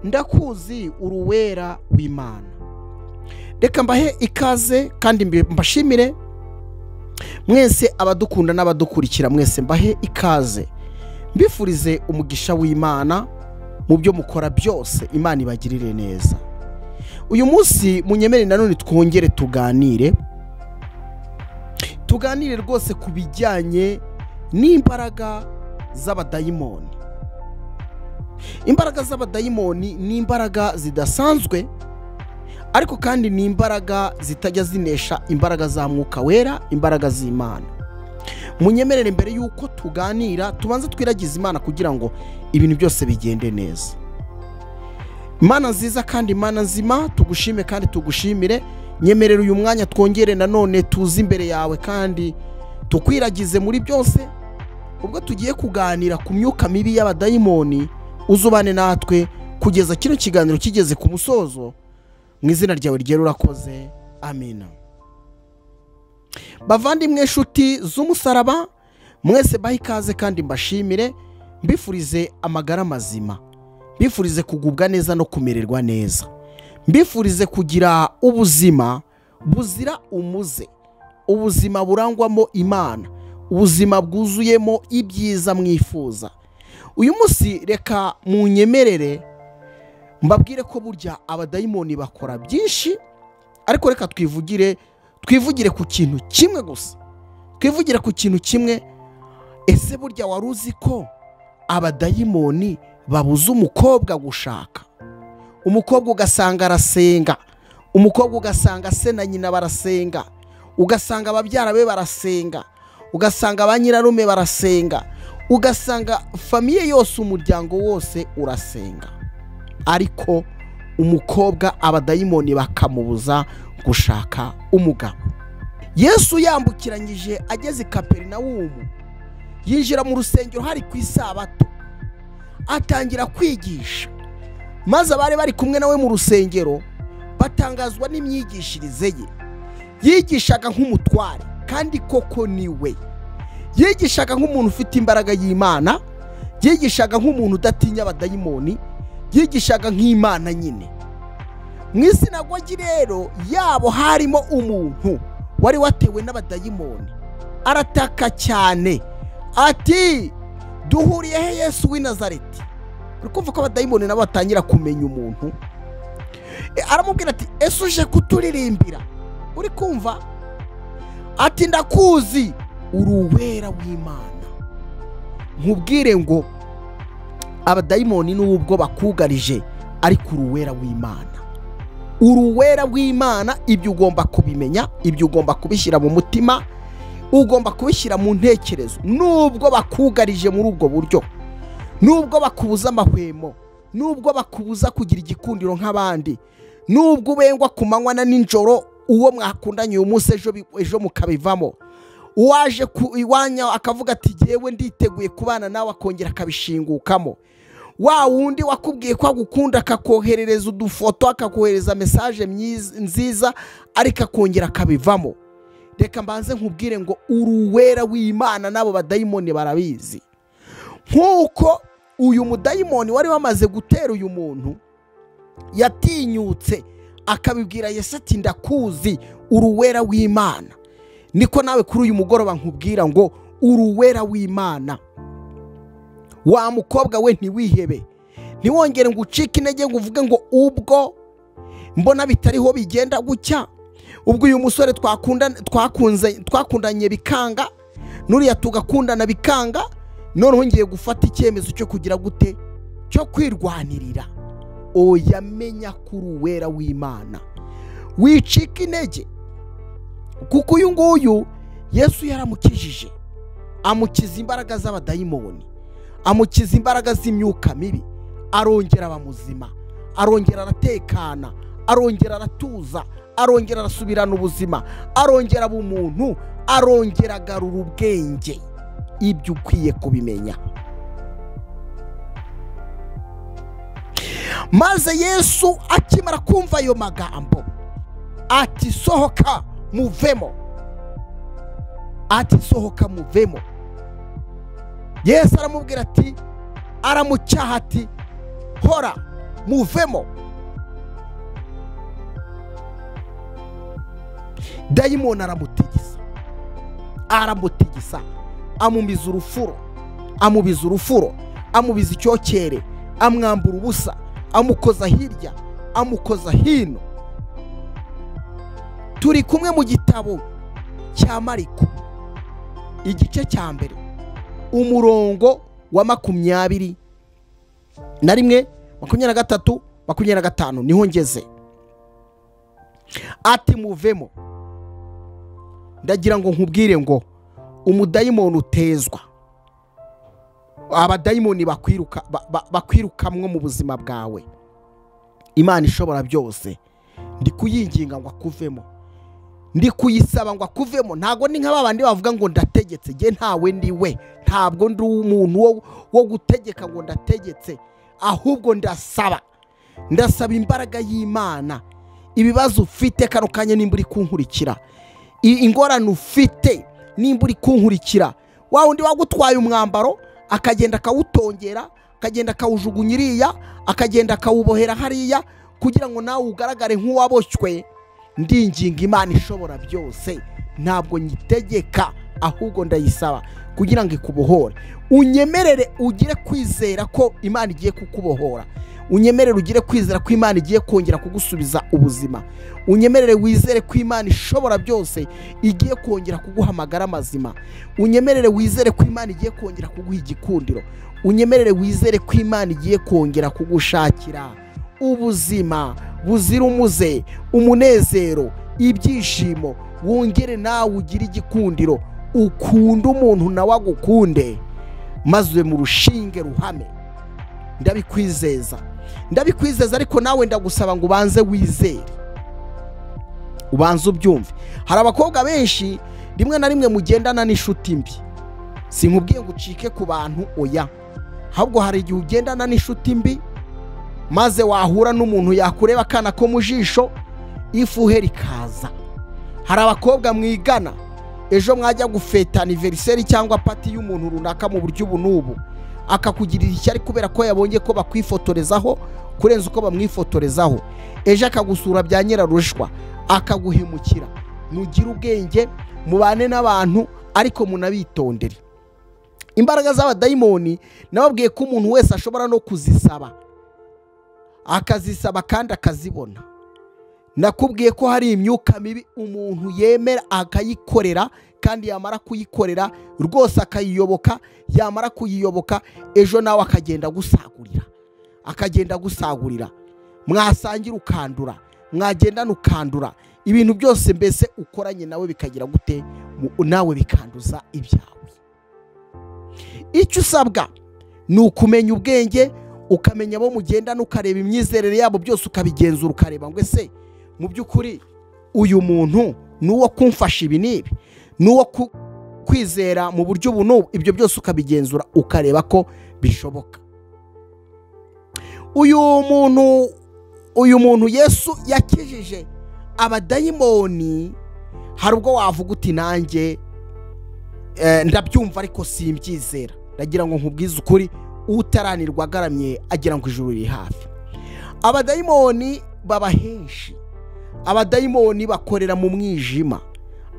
Ndakuzi, uruwera w'Imana. Reka mbahe ikaze kandi mbashimire mwese abadukunda n'abadukurikira, mwese mbahe ikaze, mbifurize umugisha w'Imana mu byo mukora byose. Imana ibagirire neza. Uyu munsi munyemere nanone twongere tuganire rwose ku bijyanye n'imbaraga z'abadayimoni. Imbaraga z'abadayimoni ni imbaraga zidasanzwe, ariko kandi ni imbaraga zitajya zinesha imbaraga za Mwuka Wera, imbaraga z'Imana. Munyemerere mbere yuko tuganira tubanze twiragize Imana kugira ngo ibintu byose bigende neza. Imana nziza kandi Imana nzima, tugushime kandi tugushimire. Nyemerera uyu mwanya twongere nanone tuze imbere yawe kandi tukwiragize muri byose. Ubwo tugiye kuganira ku myuka mibi y'abadayimoni, uzubane natwe kugeza kino kiganiro kigeze ku musozo. Mu izina ryawe ryera urakoze, amina. Bavandimwe nshuti z'umusaraba, mwese bahe ikaze kandi mbashimire, mbifurize amagara mazima, mbifurize kugubwa neza no kumererwa neza. Mbifurize kugira ubuzima buzira umuze, ubuzima burangwamo Imana, ubuzima bwuzuyemo ibyiza mwifuza. Uyu munsi reka munyemerere mbabwire ko burya abadayimoni bakora byinshi, ariko reka twivugire ku kintu kimwe gusa. Twivugire ku kintu kimwe. Ese burya wari uzi ko abadayimoni babuza umukobwa gushaka? Umukobwa ugasanga arasenga, umukobwa ugasanga se na nyina barasenga, ugasanga ababyara be barasenga, ugasanga ba nyirarume barasenga, ugasanga famiye yose, umuryango wose urasenga, ariko umukobwa abadayimoni bakamubuza gushaka umugabo. Yesu yambukiranyije ageze i Kaperinawumu, yinjira mu rusengero hari ku isabato, atangira kwigisha. Maze abari bari kumwe nawe mu rusengero batangazwa n'imyigishirize ye. Yigishaga nk'umutware, kandi koko ni we. Yigishaga nk'umuntu ufite imbaraga y'Imana, yigishaga nk'umuntu udatinya abadayimoni, yigishaga nk'Imana nyine. Mu isinagogi rero yabo harimo umuntu wari watewe n'abadayimoni, arataka cyane ati: duhuriye he Yesu w'i Nazareti? Uri kumva ko abadayimoni nabo batangira kumenya umuntu. Aramubwira ati: ese uje kuturirimbira? Uri kumva? Ati: ndakuzi, uri uwera w'Imana. Nkubwire ngo abadayimoni n'ubwo bakugarije, ariko uri uwera w'Imana. Uri uwera w'Imana, ibyo ugomba kubimenya, ibyo ugomba kubishyira mu mutima, ugomba kubishyira mu ntekerezo. Nubwo bakugarije muri ubwo buryo, nubwo bakubuza amahwemo, nubwo bakubuza kugira igikundiro nk'abandi, nubwo ubengwa ku manywa na nijoro, uwo mwakundanye uyu munsi ejo mukabivamo, uwaje ku iwanya akavuga ati jyewe nditeguye kubana nawe, akongera akabishingukamo. Wa wundi wakubwiye ko agukunda akakoherereza udufoto, akakohereza message nziza, ariko akongera akabivamo. Reka mbanze nkubwire ngo uri uwera w'Imana, nabo badayimoni barabizi. Nkuko uyu mudayimoni wari wamaze gutera uyu muntu yatinyutse akabibwira Yesu ati: ndakuzi, uri uwera w'Imana, niko nawe kuri uyu mugoroba nkubwira ngo uri uwera w'Imana. Wa mukobwa we, ntiwihebe, ntiwongere ngo ucike intege ngo uvuge ngo ubwo mbona bitariho bigenda gucya, ubwo uyu musore twakundanye bikanga, nuriya tugakundana bikanga, noneho ngiye gufata icyemezo cyo kugira gute, cyo kwirwanirira. Oya, menya kuri uwera w'Imana, wicika intege, kuko uyu nguyu Yesu yaramukijije, amukiza imbaraga z'abadayimoni, amukiza imbaraga z'imyuka mibi, arongera aba muzima, arongera aratekana, arongera aratuza, arongera arasubirana ubuzima, arongera aba umuntu, arongera agarura ubwenge. Ibyo ukwiye kubimenya. Maze Yesu akimara kumva ayo magambo ati: sohoka muvemo. Ati: sohoka muvemo. Yesu aramubwira ati, aramucyaha ati: hora muvemo. Dayimoni aramutigisa, aramutigisa, amumiza urufuro, amubiza urufuro, amubiza icyokere, amwambura ubusa, amukoza hirya, amukoza hino. Turi kumwe mu gitabo cya Mariko igice cya mbere, umurongo wa 21, 23, 25 niho ngeze. Ati: muvemo. Ndagira ngo nkubwire ngo umudayimoni utezwa, abadayimoni bakwirukamwo mu buzima bwawe, Imana ishobora byose ndi kuyinginga ngo akuvemo, ndi kuyisaba ngo akuvemo. Ntago ni nka babandi bavuga ngo ndategetse, nge ntawe ndi we, ntabwo ndi umuntu wo gutegeka ngo ndategetse, ahubwo ndasaba, ndasaba imbaraga y'Imana. Ibibazo ufite kano kanya nimba uri kunkurikira, ingorane ufite nimba uri kunkurikira, wa wundi wagutwaye umwambaro akagenda akawutongera, akagenda akawujugunya iriya, akagenda akawubohera hariya, kugira ngo nawe ugaragare nk'uwaboshywe, ndinginga Imana ishobora byose, ntabwo nyitegeka ahubwo ndayisaba kugira ngo ikubohore. Unyemerere ugire kwizera ko Imana igiye kukubohora, unyemerere ugire kwizera ko Imana igiye kongera kugusubiza ubuzima, unyemerere wizere ko Imana ishobora byose igiye kongera kuguha amagara mazima, unyemerere wizere ko Imana igiye kongera kuguha igikundiro, unyemerere wizere ko Imana igiye kongera kugushakira ubuzima buzira umuze, umunezero, ibyishimo, wongere nawe ugire igikundiro, ukunde umuntu nawe agukunde, maze mu rushinge ruhame. Ndabikwizeza, ndabikwizeza, ariko nawe ndagusaba ngo ubanze wizere, ubanze ubyumve. Hari abakobwa benshi rimwe na rimwe mugendana n'inshuti mbi. Sinkubwiye ngo ucike ku bantu, oya, ahubwo hari igihe ugendana n'inshuti mbi, maze wahura n'umuntu yakureba akana ko mu jisho, ifuhe rikaza. Hari abakobwa mwigana, ejo mwajya gufeta anniversaire cyangwa party y'umuntu runaka mu buryo ubu n'ubu, akakugirira ishyari kubera ko yabonye ko bakwifotorezaho kurenza uko bamwifotorezaho, ejo akagusura bya nyirarushwa akaguhemukira. Mugire ubwenge, mubane n'abantu ariko munabitondere. Imbaraga z'abadayimoni nababwiye ko umuntu wese ashobora no kuzisaba, akazisaba kandi akazibona. Nakubwiye ko hari imyuka mibi umuntu yemera akayikorera, kandi yamara kuyikorera rwose akayiyoboka, yamara kuyiyoboka ejo nawe akagenda gusagurira, akagenda gusagurira, mwasangira ukandura, mwagendana ukandura, ibintu byose mbese ukoranye nawe bikagira gute, nawe bikanduza ibyawe. Icyo usabwa ni ukumenya ubwenge, ukamenya abo mugendana, ukareba imyizerere yabo byose ukabigenzura, ukareba ngo ese mu by'ukuri uyu muntu nuwo kumfasha ibi n'ibi, nuwo kwizera mu buryo ubu n'ubu, ibyo byose ukabigenzura ukareba ko bishoboka. Uyu muntu Yesu yakijije abadayimoni, hari ubwo wavuga uti nanjye ndabyumva ariko simbyizera. Ndagira ngo nkubwize ukuri, utaranirwa agaramye agira ngo ijuru riri hafi. Abadayimoni baba henshi, abadayimoni bakorera mu mwijima,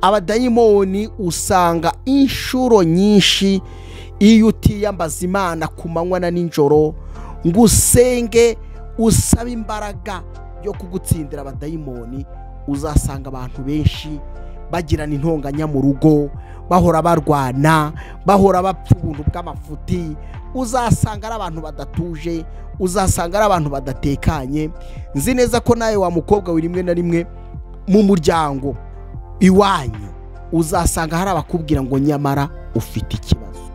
abadayimoni usanga inshuro nyinshi iyo utiyambaza Imana ku manywa na nijoro ngo usenge usabe imbaraga yo kugutsindira abadayimoni, uzasanga abantu benshi bagirana intonganya mu rugo, bahora barwana, bahora bapfa ubuntu bw'amafuti, uzasanga ari abantu badatuje, uzasanga ari abantu badatekanye. Nzi neza ko nawe wa mukobwa we rimwe na rimwe mu muryango iwanyu uzasanga hari abakubwira ngo nyamara ufite ikibazo,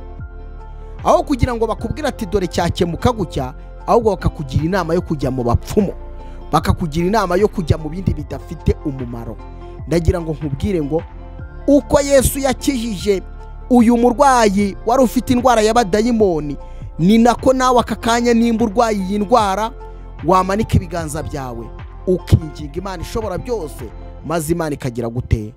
aho kugira ngo bakubwire ati dore cyakemuka gutya, ahubwo bakakugira inama yo kujya mu bapfumu, bakakugira inama yo kujya mu bindi bidafite umumaro. Ndagira ngo nkubwire ngo uko Yesu yakijije uyu murwayi wari ufite indwara y'abadayimoni, ni nako nawe aka kanya nimba urwaye iyi ndwara wamanika ibiganza byawe ukinginga Imana ishobora byose, maze Imana ikagira gute,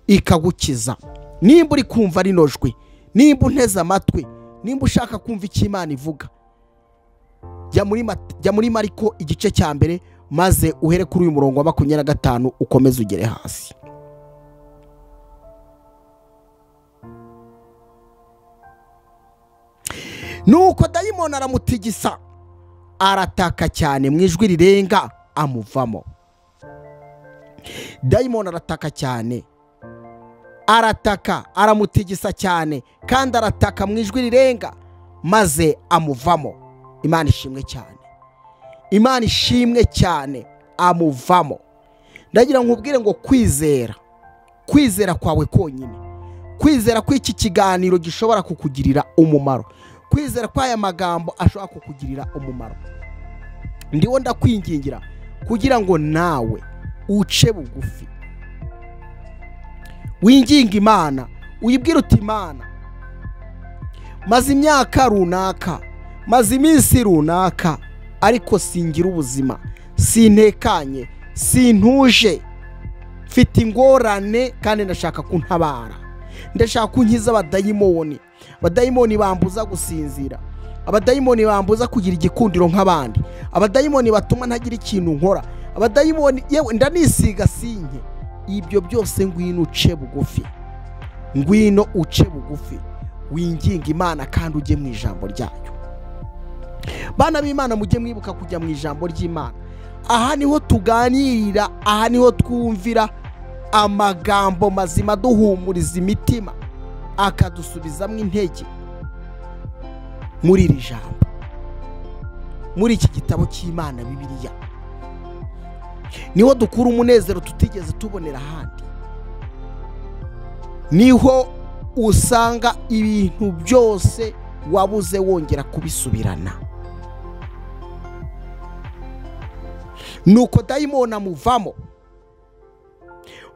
ikagukiza. Nimba uri kumva rino jwi, nimba unteze amatwi, nimba ushaka kumva icyo Imana ivuga, jya muri Mariko igice cya mbere, maze uhere kuri uyu murongo wa 25 ukomeze ugere hasi. Nuko dayimoni aramutigisa, arataka cyane mu ijwi rirenga, amuvamo. Dayimoni arataka cyane, arataka, aramutigisa cyane, kandi arataka mu ijwi rirenga, maze amuvamo. Imana ishimwe cyane, Imana ishimwe cyane, amuvamo. Ndagira nkubwire ngo kwizera, kwizera kwawe konyine, kwizera kw'iki kiganiro gishobora kukugirira umumaro, kwizera kw'aya magambo ashobora kukugirira umumaro, ndiwo ndakwingingira kugira ngo nawe uce bugufi, winginga Imana, uyibwire uti Imana, maze imyaka runaka, maze iminsi runaka, ariko singira ubuzima, sintekanye, sintuje, mfite ingorane kandi ndashaka kuntabara, ndashaka kunkiza abadayimoni, Abadayimoni bambuza gusinzira, abadayimoni bambuza kugira igikundiro nk'abandi, abadayimoni batuma ntagira ikintu nkora, abadayimoni yewe ndanisiga sinke. Ibyo byose ngwino uce bugufi, ngwino uce bugufi, winginga Imana kandi ujye mu ijambo ryayo. Bana b'Imana, mujye mwibuka kujya mu ijambo ry'Imana. Aha niho tuganirira, aha niho twumvira amagambo mazima duhumuriza imitima, akadusubizamo intege muri iri jambo, muri iki gitabo cy'Imana Bibiliya. Niho dukura umunezero tutigeze tubonera ahandi. Niho usanga ibintu byose wabuze wongera kubisubirana. Nuko dayimoni amuvamo,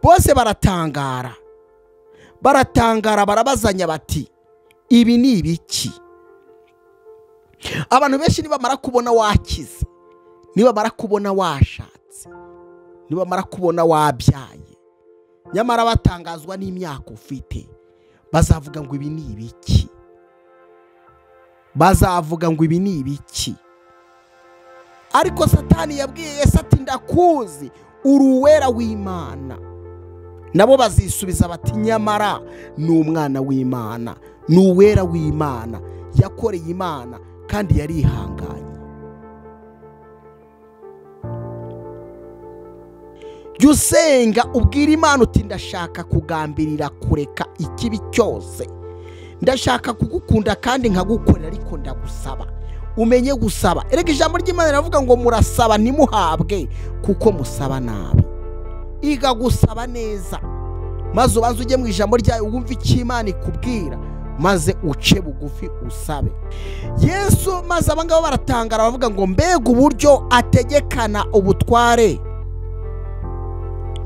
bose baratangara, baratangara, barabazanya bati ibi ni ibiki? Abantu benshi nibamara kubona wakize, nibamara kubona washatse, nibamara kubona wabyaye, nyamara batangazwa n'imyaka ufite, bazavuga ngo ibi ni ibiki? Bazavuga ngo ibi ni ibiki? Ariko Satani yabwiye Yesu ati ndakuzi, uri uwera w'Imana. Nabo bazisubiza bati nyamara ni umwana w'Imana, ni uwera w'Imana, yakoreye Imana kandi yarihanganye. Jya usenga ubwira Imana uti ndashaka kugambirira kureka ikibi cyose, ndashaka kugukunda kandi nkagukorera, ariko ndagusaba umenye gusaba. Erega ijambo ry'Imana riravuga ngo murasaba ntimuhabwe kuko musaba nabi. Iga gusaba neza, maze ubanze ujye mu ijambo ryayo wumve icyo Imana ikubwira, maze uce bugufi usabe. Yesu maze abangaba baratangara bavuga ngo mbega uburyo ategekana ubutware,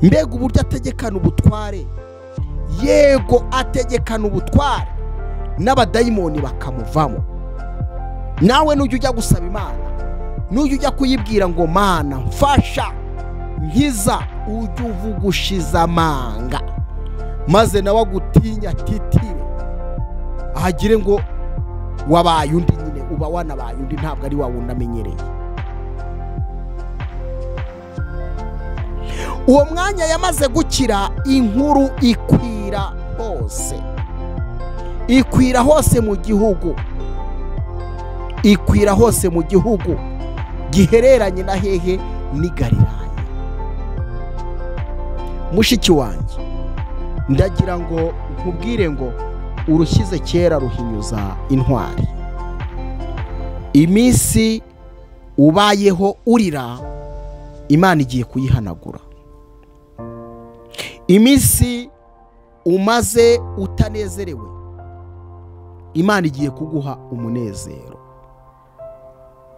mbega uburyo ategekana ubutware. Yego ategekana ubutware n'abadayimoni bakamuvamo. Nawe nujya ujya gusaba Imana, nujya ujya kuyibwira ngo Mana mfasha nkiza, ujye uvugushiza amanga, maze nawe agutinya titire, ahagire ngo wabaye undi nyine, uba wanabaye undi, ntabwo ari wa wundi amenyereye. Uwo mwanya yamaze gukira, inkuru ikwira hose, ikwira hose mu gihugu, ikwira hose mu gihugu gihereranye na hehe? Ni Galilaya. Mushiki wanjye, ndagira ngo nkubwire ngo urushyize kera ruhinyuza intwari. Iminsi ubayeho urira, Imana igiye kuyihanagura. Iminsi umaze utanezerewe, Imana igiye kuguha umunezero.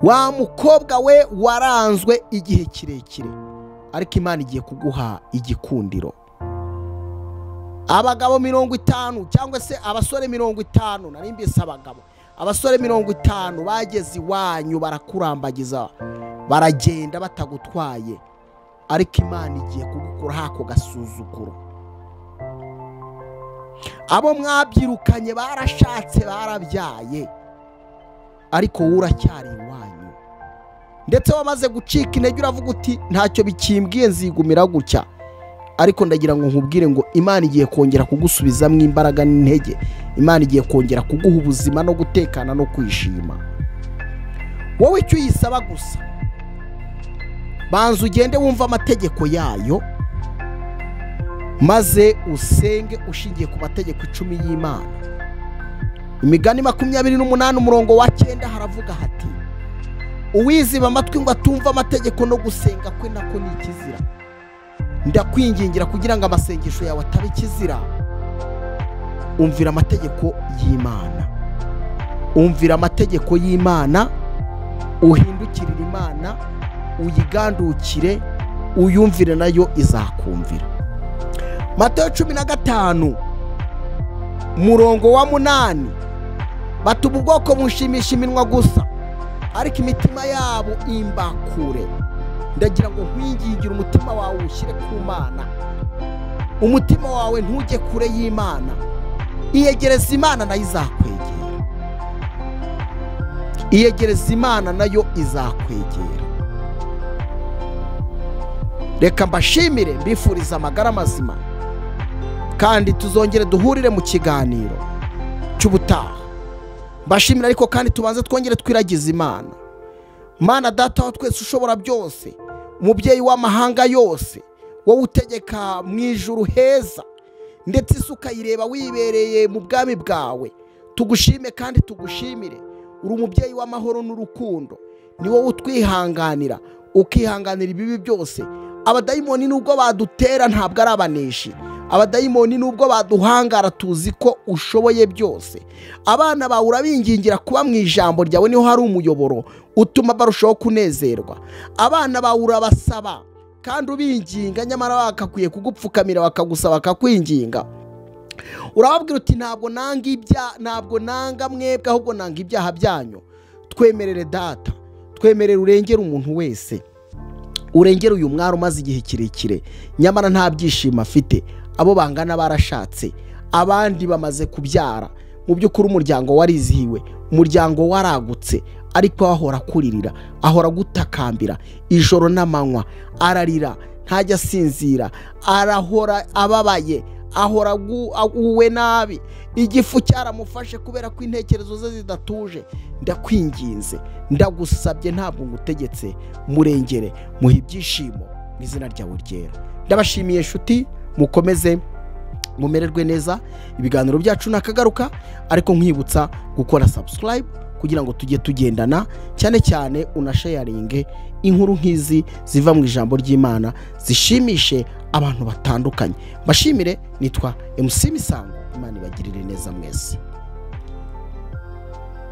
Wa mukobwa we waranzwe igihe kirekire, ariko Imana igiye kuguha igikundiro. Abagabo 50 cyangwa se abasore 50, nari mbise abagabo, abasore 50 bageze iwanyu barakurambagiza, baragenda batagutwaye, ariko Imana igiye kugukura ako gasuzuguro. Abo mwabyirukanye barashatse barabyaye, ariko wowe uracyari iwanyu, ndetse wamaze gucika intege uravuga uti ntacyo bikimbwiye nzigumira gutya. Ariko ndagira ngo nkubwire ngo Imana igiye kongera kugusubizamo imbaraga n'intege, Imana igiye kongera kuguha ubuzima no gutekana no kwishima. Wowe icyo uyisaba gusa, banza ugende wumva amategeko yayo, maze usenge ushingiye ku mategeko 10 y'Imana. Imigani 28 umurongo wa 9 haravuga hati uwiziba amatwi ngo atumva amategeko no gusenga kwe nako ni ikizira. Ndakwingingira kugira ngo amasengesho yawe ataba ikizira, umvira amategeko y'Imana, umvira amategeko y'Imana, uhindukirire Imana, uyigandukire, uyumvire nayo izakumvira. Matayo 15 murongo wa 8, batuba ubwoko mushimisha iminwa gusa, ariko imitima yabo imbakure. Ndagira ngo nkwingingire umutima wawe ushyire ku Mana, umutima wawe ntujye kure y'Imana. Iyegereza Imana nayo izakwegera. Iyegereza Imana nayo izakwegera. Reka mbashimire, mbifuriza amagara mazima, kandi tuzongere duhurire mu kiganiro cy'ubutaha. Mbashimira, ariko kandi tubanze twongere twiragize Imana. Mana Data wa twese ushobora byose, umubyeyi w'amahanga yose, wowe utegeka mu ijuru heza, ndetse isi ukayireba wibereye mu bwami bwawe, tugushime kandi tugushimire. Uri umubyeyi w'amahoro n'urukundo, ni wowe utwihanganira, ukihanganira ibibi byose. Abadayimoni nubwo badutera ntabwo ari abaneshi, abadayimoni nubwo baduhangara tuzi ko ushoboye byose. Abana bawe urabingingira kuba mu ijambo ryawe, niho hari umuyoboro utuma barushaho kunezerwa. Abana bawe urabasaba kandi ubinginga, nyamara bakakwiye kugupfukamira bakagusaba bakakwinginga. Urababwira uti ntabwo nanga ibya, ntabwo nanga mwebwe, ahubwo nanga ibyaha byanyu. Twemerere Data, twemerere urengere umuntu wese, urengere uyu mwari umaze igihe kirekire nyamara nta byishimo afite. Abo bangana barashatse, abandi bamaze kubyara, mu by'ukuri umuryango warizihiwe, umuryango waragutse, ariko ahora kuririra, ahora gutakambira ijoro n'amanywa, ararira, ntajya asinzira, arahora ababaye, ahora aguwe nabi, igifu cyaramufashe kubera ko intekerezo ze zidatuje. Ndakwinginze, ndagusabye, ntabwo ngutegetse, murengere, muhe ibyishimo mu izina ryawe ryera. Ndabashimiye nshuti, mukomeze mumererwe neza. Ibiganiro byacu nakagaruka, ariko nkwibutsa gukora subscribe kugira ngo tujye tugendana, cyane cyane unasharinge inkuru nk'izi ziva mu ijambo ry'Imana zishimishe abantu batandukanye. Mbashimire, nitwa MC Misango. Imana ibagirire neza mwese.